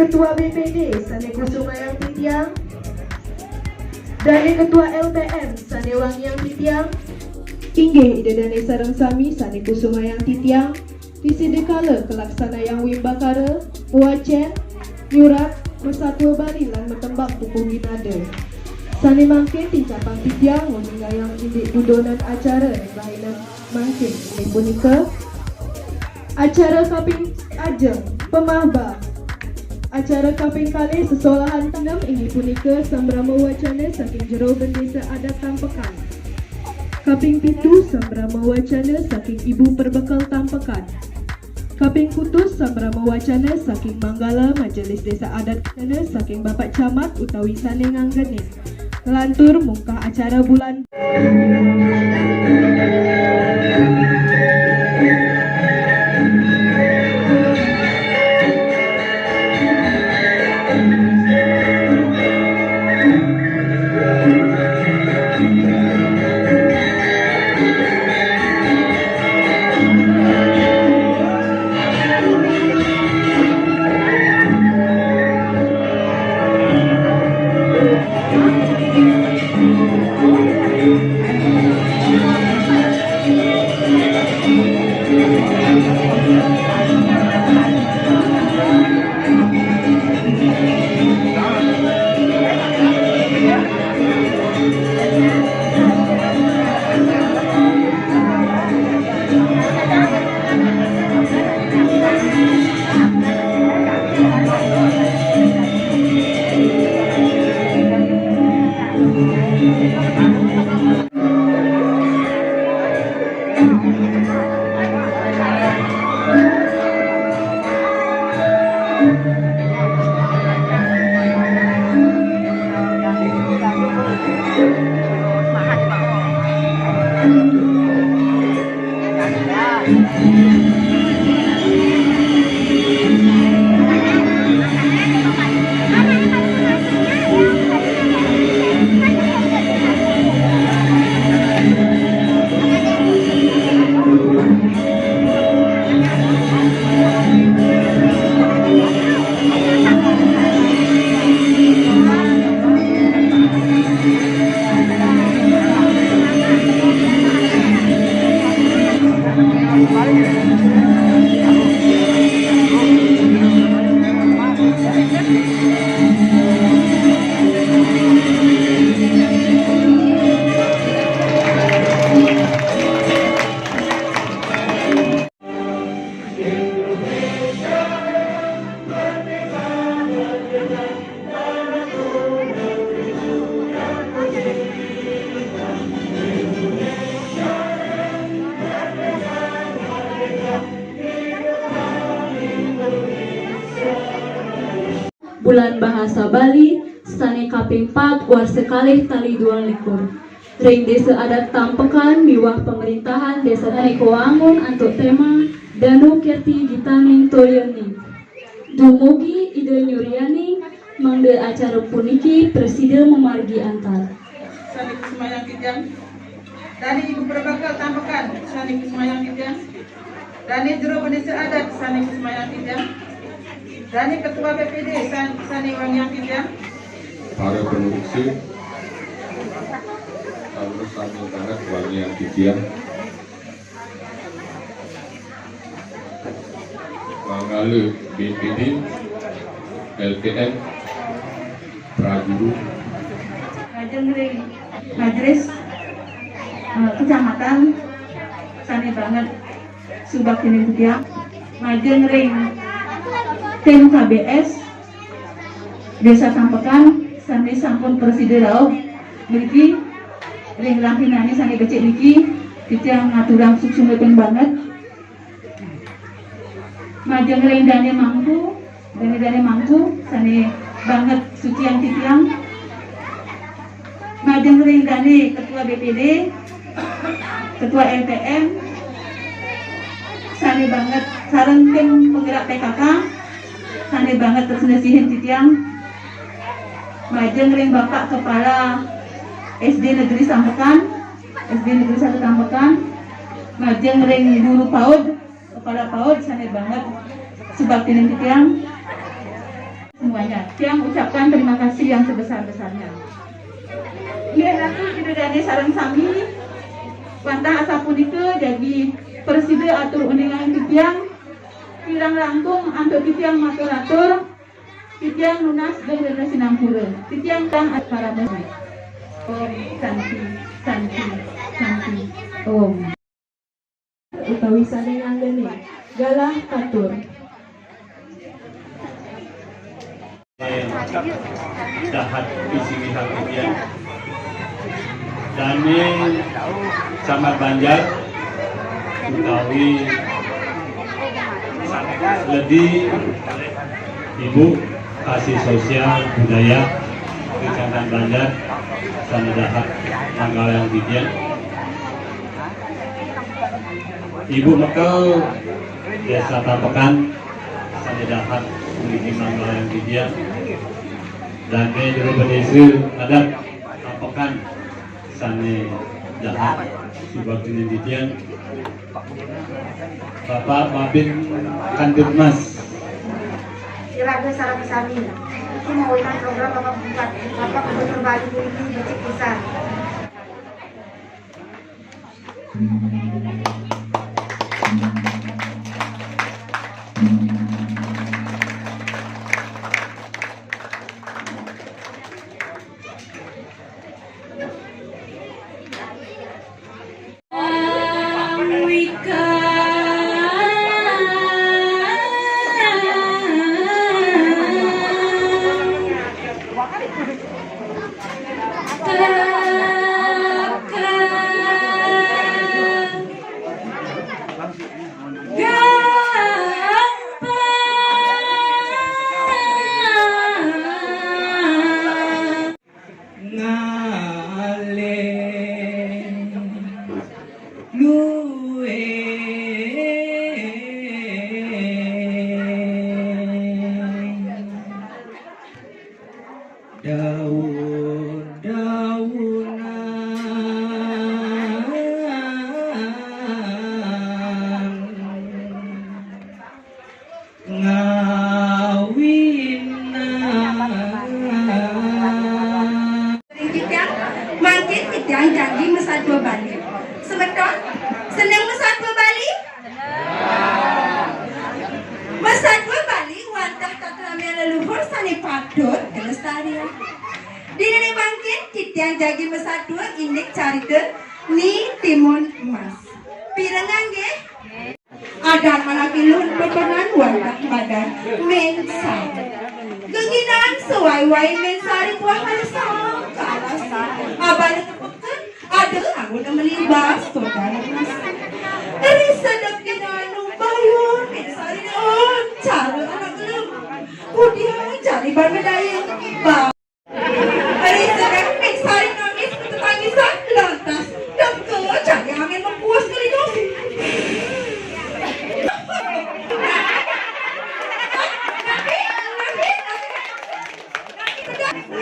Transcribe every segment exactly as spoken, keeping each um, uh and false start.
Ketua B P D sané kusumayang titiang, dané Ketua L T M sané wangiang titiang, inggih Ida dané sareng sami sané kusumayang titiang, di sida kala kalaksanayang wimbakara, wacén, nyurat, masatua Bali lan matembang pupuh ginada. Sané mangkin tincapang titiang nguningayang indik dudonan acara ring rahina mangkin inggih punika acara kaping ajeng pamahbah. Acara kaping kalih sesolahan tanem inggih punika sambrama wacana saking Jero Bendesa Adat Tampekan. Kaping pitu sambrama wacana saking Ibu Perbekel Tampekan. Kaping kutus sambrama wacana saking Manggala Majelis Desa Adat Kena saking Bapak Camat utawi sané nganggenin. Lantur mungkah acara bulan. Bulan Bahasa Bali sané kaping pat warsa kalih tali dua likur. Ring Désa Adat Tampekan miwah pemerintahan désa sané kawangun antuk téma Danu Kirti Gitaning Toyaning. Dumugi Ida nyurianing mangda acara puniki prasida mamargi antar. Sané kusumayang titiang. Dané Ibu Perbekel Tampekan, sané kusumayang titiang. Dané Jero Bendesa Adat, sané kusumayang titiang. Dané Ketua B P D, san-, sané wangiang titiang. Para panuréksa, katur sami banget wangiang titiang. Manggala B P D, L P M, praguru. Majeng ring Majelis, eh, Kecamatan, sané banget subaktinin titiang. Majeng ring tim K B S, Désa Tampekan sané sampun prasida rauh mriki ring rahinané sané becik niki, titiang ngaturang suksmaning banget. Majeng ring dané mangku, dané-dané mangku sané banget suciang titiang. Majeng ring dané Ketua B P D, Ketua L T M, sané banget sareng tim penggerak P K K, sané banget tresna sihin titiang. Majeng ring Bapak Kepala S D Negeri Sampekan, S D Negeri satu Sampekan. Majeng ring guru PAUD, kepala PAUD, sané banget subaktinin titiang. Semuanya, tiang ucapkan terima kasih yang sebesar-besarnya. Inggih Ratu, Ida Dané sareng sami, wantah asapunika jagi prasida atur uningang titiang, kirang langkung antuk titiang matur-atur, titiang nunas geng rena sinampura, titiang tang atparama. Om Santi, Santi, Santi, Om. Utawi sané nganggéné galah katur. Dahat pisiwihan titiang. Dané Camat Banjar utawi Ledi Ibu Kasih Sosial Budaya Kecamatan Banjar sané dahat manggalang titiang. Ibu Mekel Désa Tampekan sané dahat puniki manggalang titiang. Dané Jero Bendésa Adat Tampekan sané dahat subaktinin titiang. Bapak Babin Kantipmas. Iraga sareng sami. Iki mawinan program Bapak Bupati, Bapak Gubernur Bali puniki becik pisan. Ngalih luwih daun-daunan. Ngawinan. Titiang, mangkin titiang jagi masatua Bali. Semeton, seneng masatua Bali? Masatua Bali wantah takramian leluhur sané patut kalestariang. Dinané mangkin titiang jagi masatua indik carita Ni Timun Emas. Pirengang nggih? Adan malaki luhun pepenan wantah madan mén sari. Geginan sawai-wai mén sari tuah malesang ka alas. Abana tepeken, ada anggona melibas tur dalam nasi. Ri sedek ginanu bayun mén sari, oh, cara anak lem. Kudiang jani ban medaya ba. Ari sedek mén sari nangis tetangisan, lantas dengke cari angin mengkuas kelidos.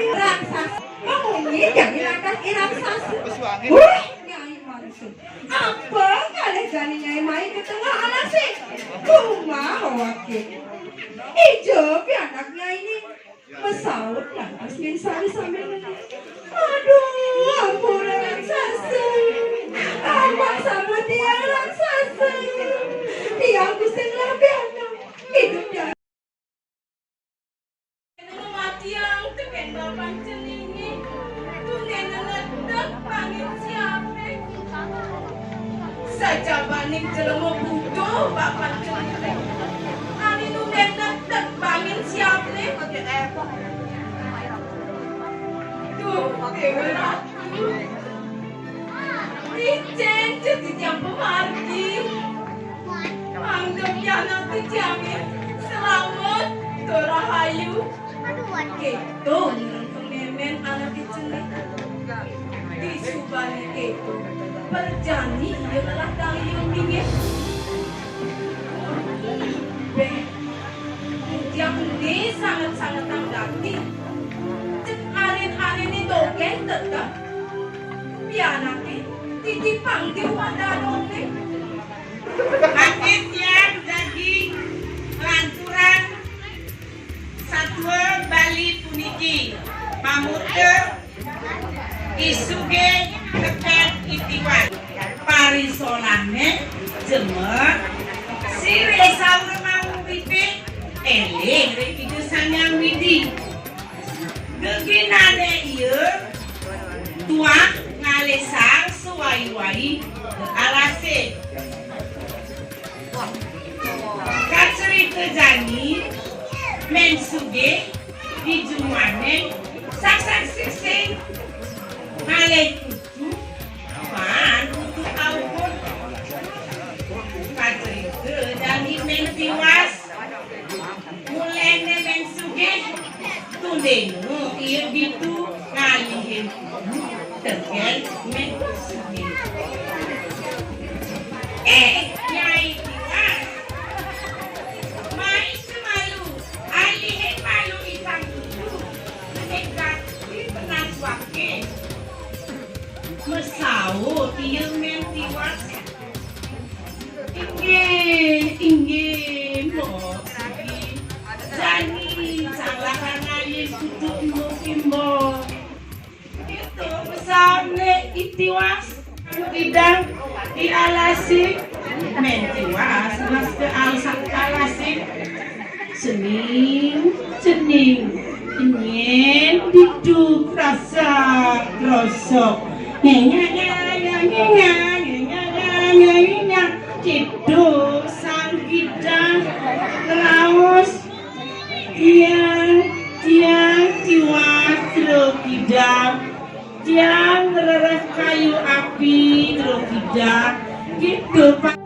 Raksasa, mamunyi jani lantas i raksasa. Wih, Nyai Mansur. Apa ngalih jani Nyai mai ka tengah alasé? Kumaha waké? Ija pianak Nyainé. Masaut lantas Mén Sari sambil nangis. Aduh, ampura raksasa. Ampura sampun tiang raksasa. Tiang Gusti ngelah pianak. Idup tiang. Matiang tekén bapan ceningé. Tundéna ngedek bangin siapé. Sajabaning jelema butuh bapan ceningé. Ané tundéna ngedek bangin siapé. Duh, Déwa Ratu. Icén titiang pamargi. Mangda pianak titiangé slamet tur rahayu. Kéto ngrengkeng mémén anaké cening. Disubané kéto, prajani ia ngelah daya bingit. Béh, titiang ené sanget-sangetang gati. Cék arin-ariné dogén tetep. Pianaké titipang di umah dadoné. Mangkin tiang daging lanturan Satua Bali puniki pamurka I Sugih tekén I Tiwas. Parisolané jemet, sirih saur mauripé éling ring Ida Sang Hyang Widhi. Geginané ia tuah ngalih saur sawai-wai ka alasé. Kacerita jani, Mén Sugih di jumahné saksang siksing ngalih kutu, maan kutu aukud. Kacerita jani, Mén Tiwas. Muléné Mén Sugih, tundéna ia ditu ngalihin kutu tekén Mén Sugih. Eh, Nyai Tiwas, mai semalu, alihin malu isan kutu, sing gati penas waké. Masaut ia Mén Tiwas. Inggih, inggih, Mbok Sugih. Jani, salah ngalihin kutu Mbok, Mbok. Kéto pesané I Tiwas, anu Ida di alasé. Mén Tiwas, mas ka alas-, alasé. Cening, cening, nyén ditu krasak-krosok. Nyenyanya, nyenyanya, nyenyanya, nyenyanya. Ditu Sang Kidang ngraos, "Tiang, tiang Tiwas Jero Kidang. Tiang ngrereh kayu api Jero Kidang." Ditu, Pak.